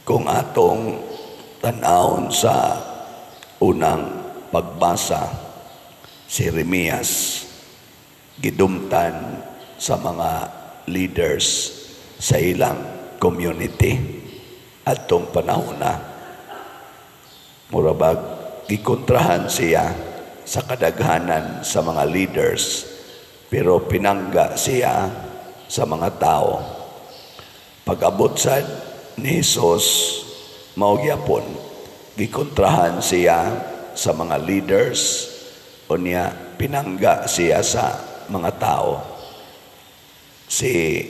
Kung atong tan-awon sa unang pagbasa, si Jeremias gidumtan sa mga leaders sa ilang community atong panahon na. Murabag gikontrahan siya sa kadaghanan sa mga leaders, pero pinangga siya sa mga tao. Pag-abot sad ni Jesus, mao gyapon, gikontrahan siya sa mga leaders, unya pinangga siya sa mga tao. Si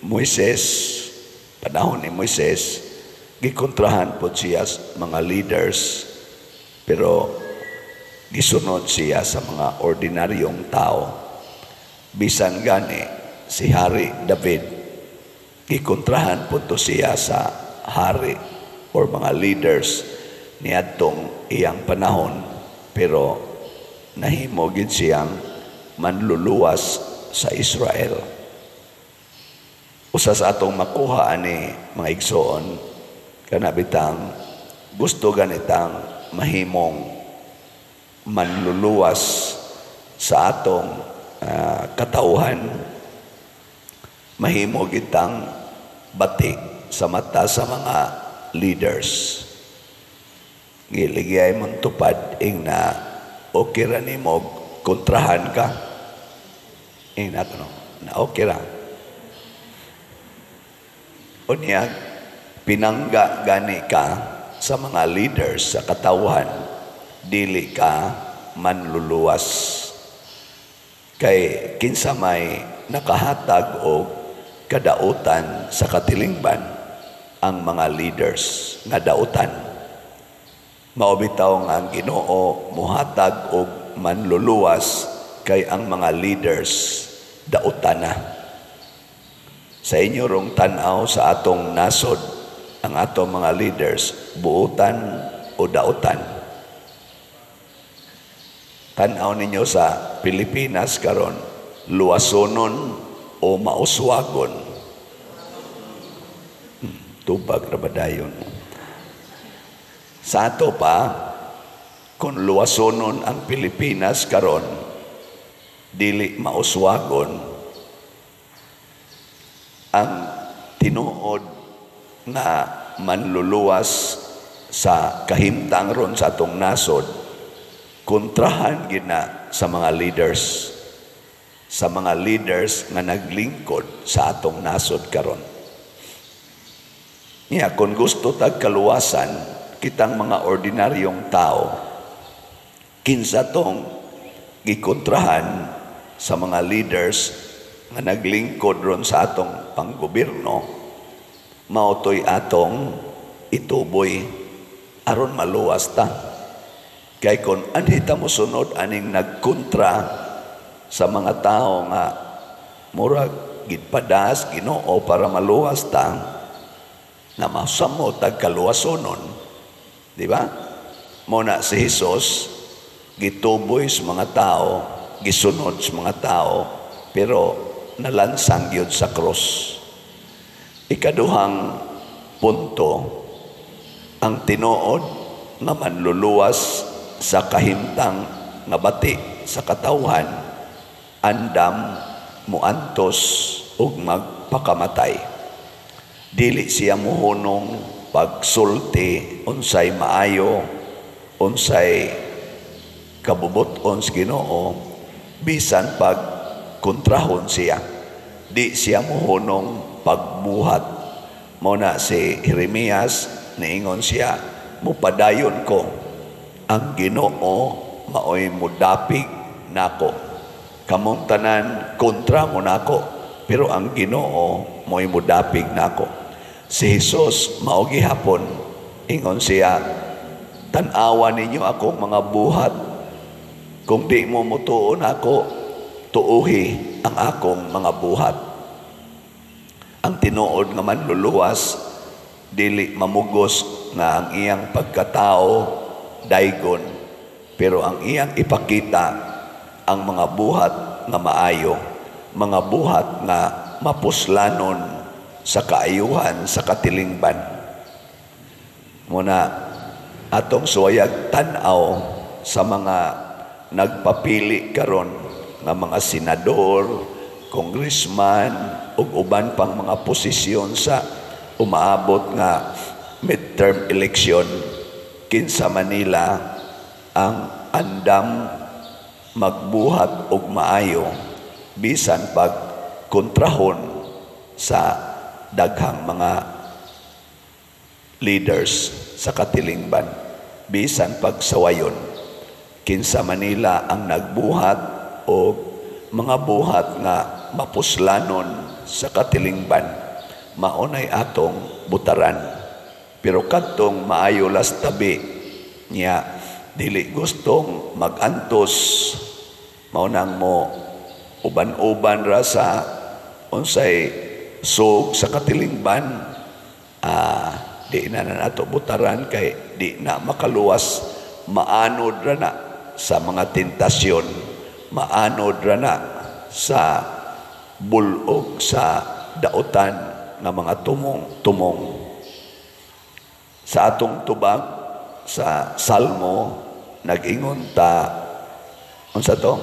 Moises, panahon ni Moises, gikontrahan po siya sa mga leaders, pero gisunod siya sa mga ordinaryong tao. Bisan gani si Hari David, gikontrahan po to siya sa hari or mga leaders niadtong iyang panahon, pero nahimo gid siyang manluluwas sa Israel. Usa sa atong makuha ani, mga igsoon, kana bitang gusto ganitang mahimong manluluwas sa atong katauhan, mahimo kitang bati sa mata sa mga leaders. Giligay mong tupad, ing na okay ra nimo kontrahan ka. Ing na no, na okay ra. Unya, pinangga gani ka sa mga leaders sa katawhan, dili ka manluluwas. Kay kinsa may nakahatag og kadautan sa katilingban? Ang mga leaders nga dautan. Mao bitaw nga ang Ginoo muhatag og manluluwas kay ang mga leaders dautan na. Sa inyo rong tan-aw sa atong nasod, ang atong mga leaders, buutan o dautan? Tan-aw ninyo sa Pilipinas karon, luwasonon o mauswagon? Tubag ra ba dayon? Sa ato pa, kung luwasonon ang Pilipinas karon, dili mauswagon, ang tinuod nga manluluwas sa kahimtang ron sa atong nasod, kontrahan gina sa mga leaders, sa mga leaders nga naglingkod sa atong nasod karon. Niya, kung gusto tag kaluwasan, kitang mga ordinaryong tao, kinsa tong gikontrahan sa mga leaders nga naglingkod ron sa atong panggobyerno, mao to'y atong ituboy aron maluwas ta. Kay kung anhi ta mosunod aning nagkontra sa mga tao nga murag gidpadas Ginoo para maluwas ta, na masamo tag kaluwasonon, di ba? Mao na si Jesus gituboy sa mga tao, gisunod sa mga tao, pero nalansang gyud sa krus. Ikaduhang punto, ang tinuod nga manluluwas sa kahimtang nga bati sa katawhan, andam muantos ug magpakamatay. Dili siya muhunong pagsulti unsay maayo, unsay kabubuton sa Ginoo, bisan pag kontrahon siya. Di siya muhunong pagbuhat. Mao na si Jeremias niingon siya, "Mupadayon ko, ang Ginoo maoy mudapig nako. Kamong tanan kontra mo nako, pero ang Ginoo mo'y mudapig nako." Si Jesus mao gihapon, ingon siya, "Tan-awa ninyo akong mga buhat. Kung di mo mutuo nako, tuuhi ang akong mga buhat." Ang tinuod nga manluluwas, dili mamugos nga ang iyang pagkatao daygon, pero ang iyang ipakita ang mga buhat nga maayo, mga buhat nga mapuslanon sa kaayuhan sa katilingban. Muna atong suwayag tan-aw sa mga nagpapili karon nga mga senador, congressman ug uban pang mga posisyon sa umaabot nga midterm election, kinsa Manila ang andam magbuhat og maayo bisan pag kontrahon sa daghang mga leaders sa katilingban, bisan pag sawayon, kinsa Manila ang nagbuhat o mga buhat nga mapuslanon sa katilingban, maunay atong butaran. Pero kadtong maayo las tabi niya, dili gustong magantos, mao nang mo uban-uban ra sa unsay sug sa katilingban, di na na nato butaran kay di na makaluwas, maanod ra na sa mga tentasyon, maanod ra na sa bulog sa dautan nga mga tumong-tumong. Sa atong tubag sa Salmo, nag-ingon ta, unsa to?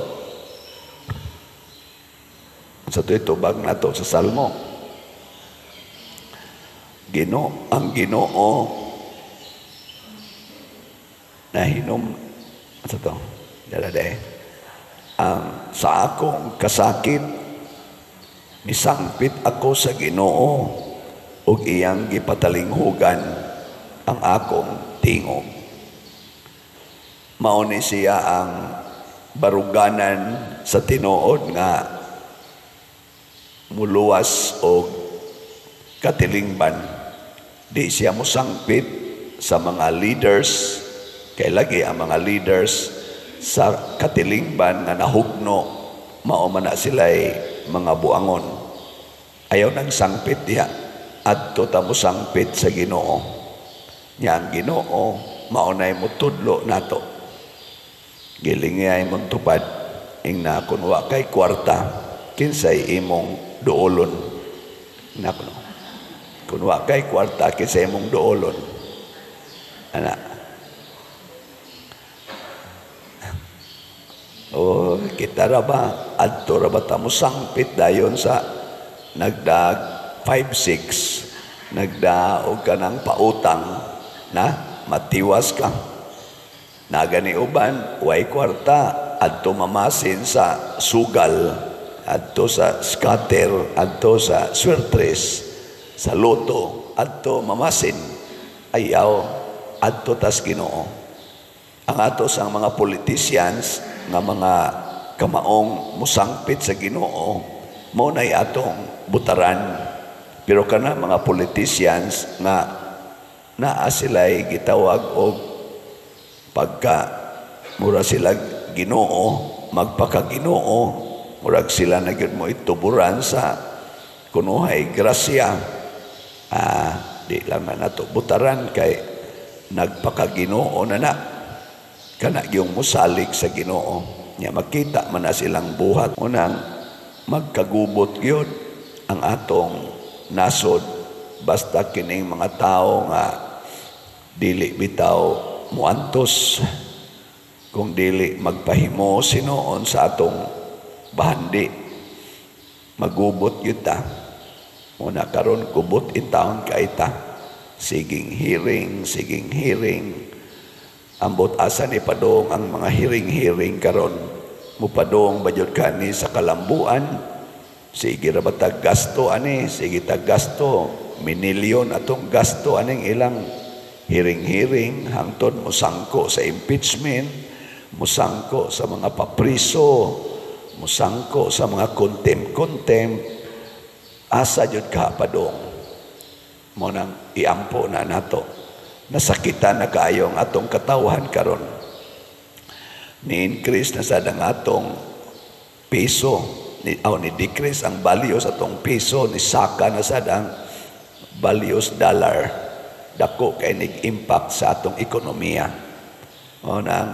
Unsa to tubag nato sa Salmo? Ginoo, ang Ginoo nahinom, unsa to? Dala de. Ang sa akong kasakit misangpit ako sa Ginoo ug iyang gipatalinghugan ang akong tingog. Mao ni siya ang baruganan sa tinuod nga muluwas og katilingban. Di siya mosangpit sa mga leaders kay lagi ang mga leaders sa katilingban nga nahugno, mao man na sila'y mga buangon. Ayaw nang sangpit diha. Adto ta mo sangpit sa Ginoo. Nya ang Ginoo mao nay motudlo nato. Gilingay mong tupad ing na kun wa kay kwarta, kinsay imong duolon? Na kuno. Kun wa kay kwarta, kinsay imong duolon? Ana. O kita ra ba adto ra ba ta mo sangpit dayon sa nagdag 5-6, nagdaog ka ng pautang na matiwas ka. Nagani uban way kwarta, adto mamasin sa sugal, adto sa scatter, adto sa swertres, sa loto, adto mamasin. Ayaw, adto tas Ginoo. Ang ato sa mga politicians nga mga kamaong musangpit sa Ginoo, mao nay atong butaran. Pero kana mga politicians nga naa sila'y gitawag og pagka mura sila Ginoo, magpaka-Ginoo, murag sila na gyud mo ituburan sa kunuhay grasya. Di lang na nato butaran kay nagpaka-Ginoo na na. Kana yung musalig sa Ginoo. Nya makita man na silang buhat. Unang magkagubot gyud ang atong nasod basta kining mga tao nga dili bitaw muantos kung dili magpahimo sinuon sa atong bahandi, magubot gyud ta. Muna karon gubot in taon kay ta, siging hearing, siging hearing. Ambot asa ni padong ang mga hearing-hearing karon? Mupadong ba jud kani sa kalambuan? Sige ra ba tag gasto ani? Sige tag gasto, minilyon atong gasto aning ilang hearing-hearing hangtod mosangko sa impeachment, mosangko sa mga papriso, mosangko sa mga contempt-contempt. Asa jud ka padong? Mo nang iampo na nato. Nasakitan na kaayo ang atong katawhan karon. Ni-increase na sad ang atong piso, ni, oh, ni-decrease ang value sa atong piso, ni saka na sad ang value dollar. Dako kay nig-impact sa atong ekonomiya. O nang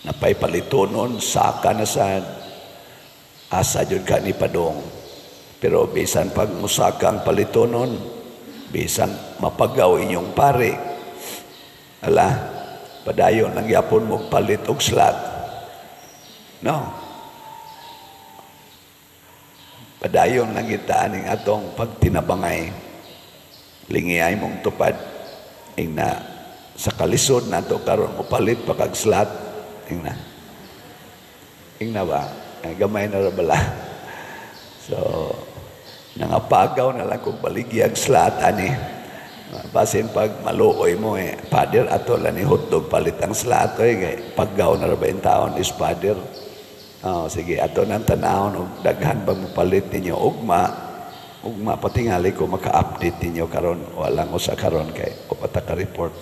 napaypalitonon, saka na sad, asa jud ka ni padong. Pero bisan pag musaka ang palitonon, Bisan mapagaw inyong pare, ala, padayon lang yapon mo palit og slot. No. Padayon lang kita aning atong pagtinabangay. Lingiyay mong tupad. Ingna sa kalisod nato karon, mopalit pa kag slot. Ingna. Ingna ba? Ay, gamay na ra bala. So, nangapagaw na lang kung baligyag slot ani. Basin pag maluoy mo eh, "Father, ato lang ni hotdog, palit ang slot oy," kay paggaw na ra ba yung taon is Father. Oh, sige, ato nang tanawon og daghan bang mopalit ninyo ugma. Ugma patingali ko maka-update ninyo karon, walang usa karon kay upat ka report.